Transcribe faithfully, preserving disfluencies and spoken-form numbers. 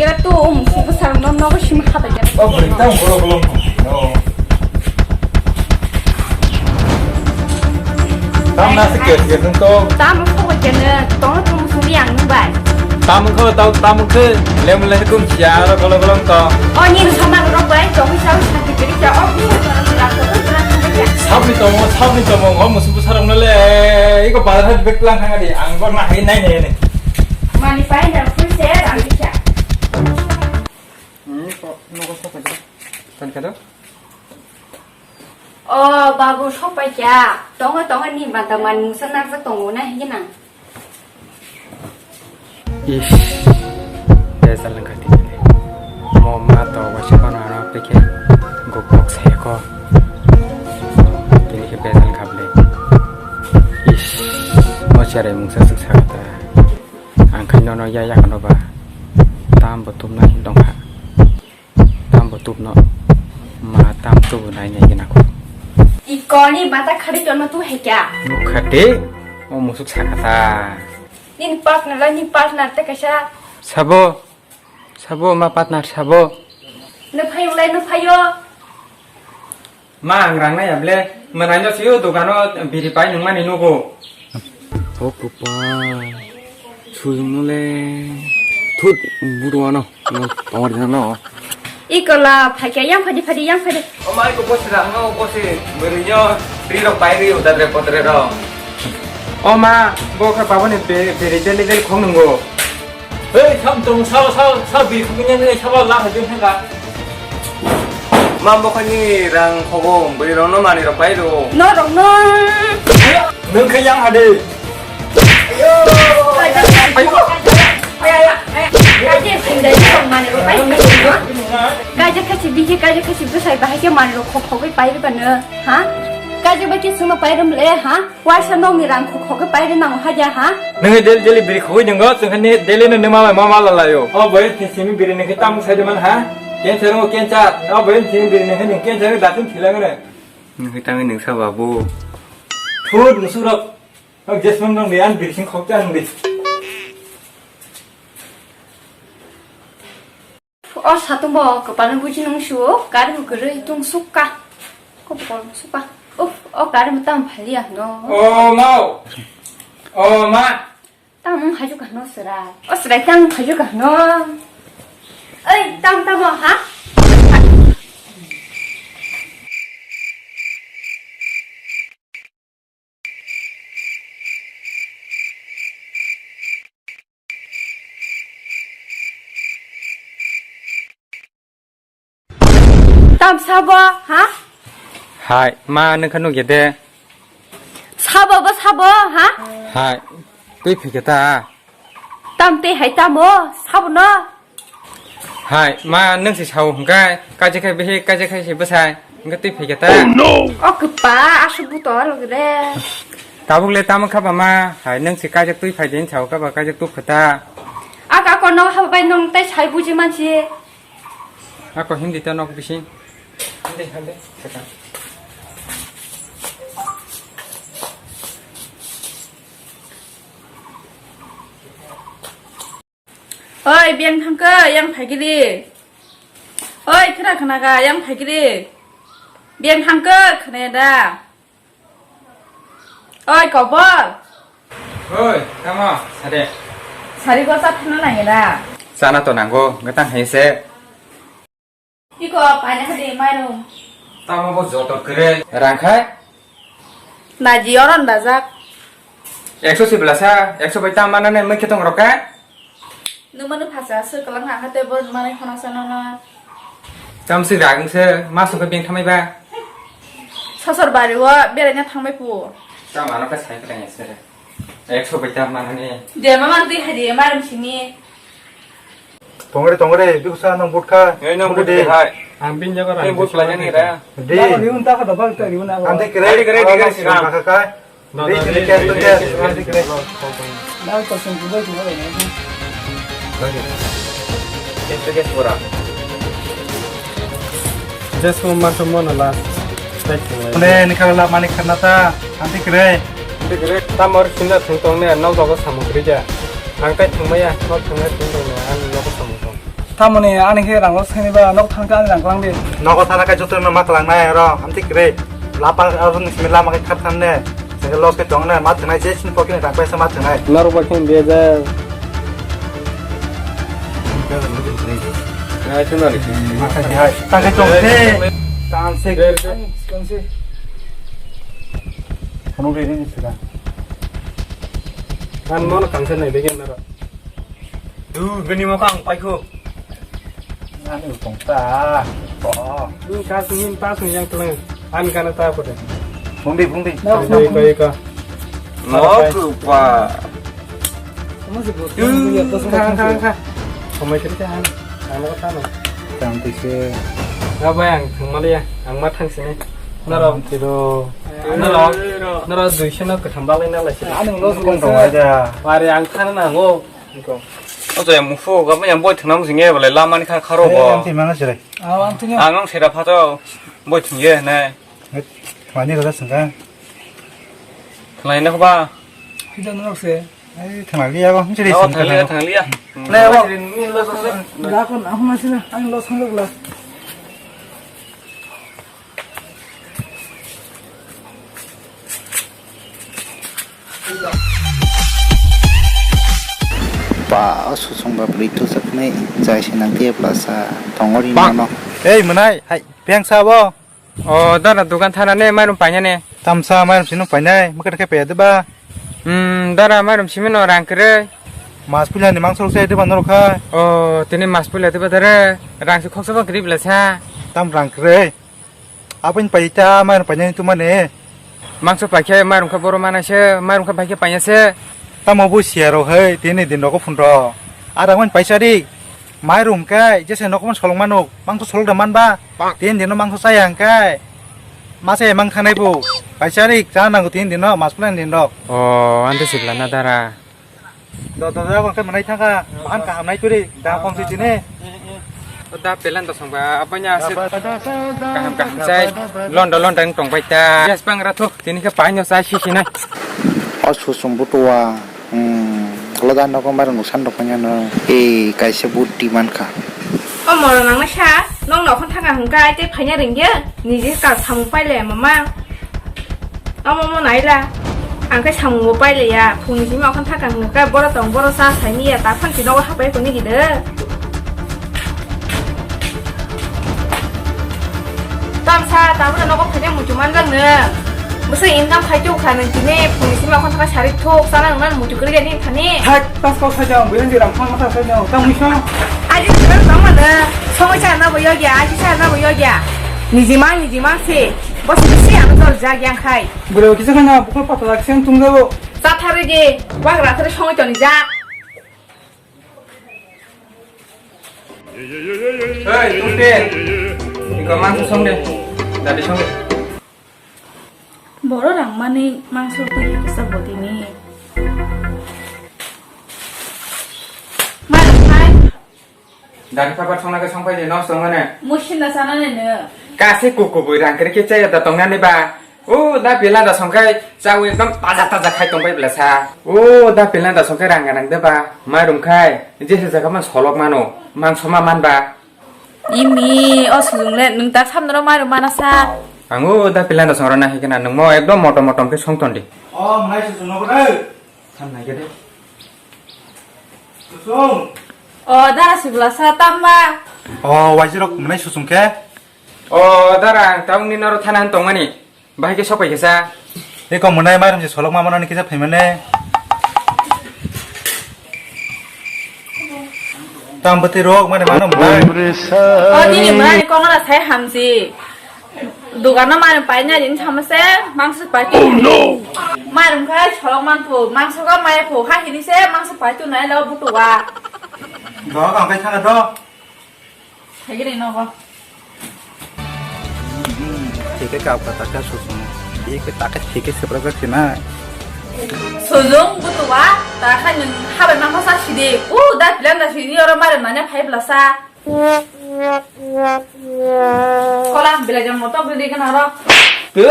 Era tu um suku sarang no nogo sima hata jana. Oh, beri tang bolo bolo. No. Tam nasi kes kes to. Tam ko jana, tong tong sumi ang bai. Tam ko tau tam ko lem lem kum siara bolo bolo to. Oh, ni sama ro bai, tong sa sa kiri sa. Oh, ni sama ro bai. Sabni tomo, sabni tomo, ngom musubu sarang nole. Iko bazar hat bek lang hanga di, ang kor na hai nai nai nai. Mani pai na full set ang bisa. Hmm, kok, no kok sok aja. Tan kado? Oh, babu sok pai kya? Tongo tongo ni banta man musa nak sa tongo na higi nang. Ish, bejal wngkha tini le. Mo ma to waisa phano ano tei khe gopok saya kho. Tini khe bejal wngkha bwle. Ish, mo cherai mungsa swk sakha ta. Ang khai nono ya yakhwno ba. Tam bo tubna hin dongkha. Tam bo tubno ma tam tubu nai nai gina ko. I koni bata khari tono tu hekya. Nukha de, o musuk sakha ta. Nini partner lai, nini partner te kaisa. Sabo, sabo ma partner sabo. Nuphayo lai, nuphayo. Ma, ang rang nai able, manai no siyo dogano biri pai nung mani nugo. O kupa, sujung no le, thut buru ano, no, tongor dina no. Ikola, phai kya, yang phadi phadi, yang phadi. O ma, iko bosi rang no, bosi, biri nyo, ri rok pai ri, uda dre potre ro. O ma, bo kha babo ni be-, biri deli deli khong nungo. Hei, sam tong, sao, sao, sao, biri khong nyan, ei, sao, la, hajung hanga. Ma bokhani rang khogo, bwrwi rokno manwi rok pai rw. No rok no. Nwng khe yang hade. Ayo. Ayo. Kaje sindai rok manwi rok pai rw. Kaje khasi bikhe, kaje khasi bwsai bahai khe manwi rok khok khogwi pai rw bano, ha? Kaje bai khe sungno pai rw le, ha? Waisa nokni rang khok khogwi pairi nango haja ha? Nungni daily daily biri khogwi nungo, chwng khe daily no numa bai ma ma lalaio. O boy, simi biri nungkhe tamung sai de man ha? Cancer o cancer. O boy, simi biri nungkhe nung cancer o datum thilangre. Nungkhe tangwi nungsa babu. Thut musurok. Nok jesmang nang de an biri sing khokcha nung de. O satung bo kwpal buji nung sio, kari bo kwrwi tung sukha. Ko bo kol sukha. Uf, o kari bo tam phali ya no. O mau. O ma. Tam phaju ka no sera. O sera tam phaju ka no. Oi, tam tam ha? Tam sabo, ha? Hai, ma nungkha nukya de. Sabo bo sabo, ha? Hai, twi phikya ta. Tam twi hai tamo, sabo no. Hai, ma nung si sao hwnkhe, kaisa khai bihi, kaisa khai si bwsai, hwnkhe twi phikya ta. Oh no! O kwpa, aswk buto rok re. Tabuk le tamo kha ba ma, hai nung si kaisa twi phai din sao kha ba kaisa twi phata. Ak ako no ha bai nung tai sai buji mansi. Ako Hindi ta nok bising. Hindi, Hindi. Saka. Oi, biyang thangkhe, yang phaigili. Oi, khna khna ga, yang phaigili. Biyang thangkhe, khna da. Oi, kobor. Oi, tamo, sade. Sari go sa thana nang da. Sana to nango, ngatang hese. Iko paina hadi mairum. Tamo bo joto kere. Rang khai? Naji oron dajak. Ekso si belasa, ekso bai tam manane mui khetong roka. Nung manu phasa sir kalang ha hate bo manai khona sana na. Tam si rageng se, ma sungke beng thamai ba. Sosor bari o beraina thangbai pu. Tam ano ka sai khetang ese. Ekso bai tam manane. De ma man twi hadi mairum sini. Tongre, tongre, biksa nang butka. Ei, nang butka hai. Ang bin jaga rang. Ei, but pelajang ni ra. Di. Riun ta kha da bang ta riun. Ang de kre. Kre, kre, kre, kre, kre. Baka kai. Di, di, di, di, di, di, kre. Nang to sung kubai kubai. Lagi. Kes to kes pura. Just mo man to mo na last. Mane, nikhala la mani kharna ta. Ang de kre. Tamor sinda thung tong ne, nok dogo samung kri ja. Ang tai thung maya, nok thung ne thung tong ne, ang nok samung tong. Amoni ani khe rang loss khaini ba nok thang khe ani rang klang di. Nogo thana khe joto no ma klang nai aro amtwi kwrwi. Lapa aro ni simi lama khe khap than ne. Sengke loss khe tong ne ma thwnai je sini pocket ni rang paisa ma thwnai. Norok ba khe bejal. Ai thuna ni. Ma khe hai. Ta khe tong the. Tan se. Kono re ni sida. Kan mon kan se nai bege nara. Du, gani mo kang paikho. Ani utong ta. Oh. Du, ka sungin pa sung yang tulang. An kana ta ko de. Phungdi, phungdi. Pai, pai, pai ka. No, kupa. Kamu sih, Bu? Du, ka, ka, ka. Kamai tadi kan. Ano ka tano. Tang tise. Ga bayang, thang maliya. Ang ma thang sini. Naro. Tiro. Naro. Naro duiso no katham balai na lai sini. Ano lo kong tong aja. Mari ang thana na ngo. O to yang mufu, kamu yang boy thenam sing ye, bole lama ni kha kharo bo. Ang ti mana sire. Aw, ang tini. Ang ang sira phato boy thung ye ne. Mani ko sengka. Khlai na ba. Kita nurok se. Ai, thang liya ko, sire sengka. Thang liya, thang liya. Ne ba. Da kon, aku masih na, ang lo sanglo gla. Ba, o susung ba bwrwi tujaknai jai se nang tiya blasa tongo ri mano. Ei, mwnai, hai, peng sa bo? O, dara dukan thana ne, mairum paina ne. Tamsa mairum sinu painai, mukhe khe paya de ba? Hmm, dara mairum simi no rang kwrwi. Mas puila ni mangso se de ba norok khai. O, tini mas puila de ba dare, rang se khoksa ba kwrwi blasa. Tam rang kwrwi. Aboni paita mairum painani tumani. Mangso paikhe mairum khe boro manai se, mairum khe paikhe paina se. Tamo bo siya rok hai, tini din rogo phun rok. Ar ang paisa ri. Mairum khe, jese nogo solong mano, mangso solok da man ba. Tini din no mangso chaya hwnkhe. Ma chaya mang thanai bo. Paisa ri, cha nango tini din no, mas plan din rok. O, ante sibla na dara. Do, do, do, khe mwnai thangkha, bahan kaham nai turi, da kom si tini. Da pelan da songba, abanya ase kaham kaham sai, londa londa wng tong bai ta. Yes, bang rathok, tini khe paino sai si sinai. O susung butua, hmm, loda nogo maro nuksan rok phanya no. E, kaisa buddhi mankha. O moro nangna sa, nong nokhon thangkha hwnkha, ai tei phaina ringya, niji kal samung pailaya mama. Omo omo naila. Ang khe samung bo pailaiya. Phungni simi okhon thaka hwnkhe boro tong boro cha saimiya. Ta phan si nogo hapai kuni gide. Tamsa tabra nogo phaikhe muitu manjak nw. Bwswk income khai tubukha nw tini phungni simi okhon thaka sari thuk chana nang muitu kwrwi ani thani. Thak, tas kok saja, buyan jiram phang mata saja, tang misa. Aji sibel tong mano. Songwi cha na bo yogya, aji cha na bo yogya. Niji mang, niji mang se. Bosi bisi ano dol jak yang khai. Bwrwi kisa khana bukul patla kisa tungjago. Chatharwi di, wagra thari songwi toni ja. Hey, tungte. Iko mangso song de. Dadi song de. Boro rang mani mangso twi kisa botini. Mai khai. Dari phabar songna khe songpai de, nosto wngmane. Musin na sana ne no. Kasi kuku bui rang kere ke chaya da tongnani ba. O da pila da songkai chau ekdom taja taja khai tongbai bela sa. O da pila da songkai rang ganang de ba. Mairum khai je se jaga man solok mano. Mangso ma man ba. Imi o sujung le nung ta samno mairum mana sa. Ang o da pila da songra na hikena nung mo ekdom motom motom ke song tondi. O mai sujung no re. Than nai gede. Kusung. O, dara sibla sa tamba. O, waisirok mwnai susung khe? O, dara, ang taungni noro thana han tongmani. Bahai khe sopai khe sa. Eko mwnai mairum se solok ma manani kisa phaimane. Tam bwtwi rok mani mano mwnai. O, nini mwnai kongla sai hamsi. Dogano mairum paina rin sama se mangso pai tu. Oh no! Mairum khai solok man phu, mangso ga mai phu, ha hini se mangso pai tu nai lo butu wa. Do, ang kai thana do. Thai gini no go. Thike kap ka taka susung. Thike taka thike sepra jak sina. Sujung butu wa, ta khai nung habai mangso sa sidi. U, da plan da sidi oro mairum nanya phai blasa. Kola, belai jang motok didi kana ro. Tui,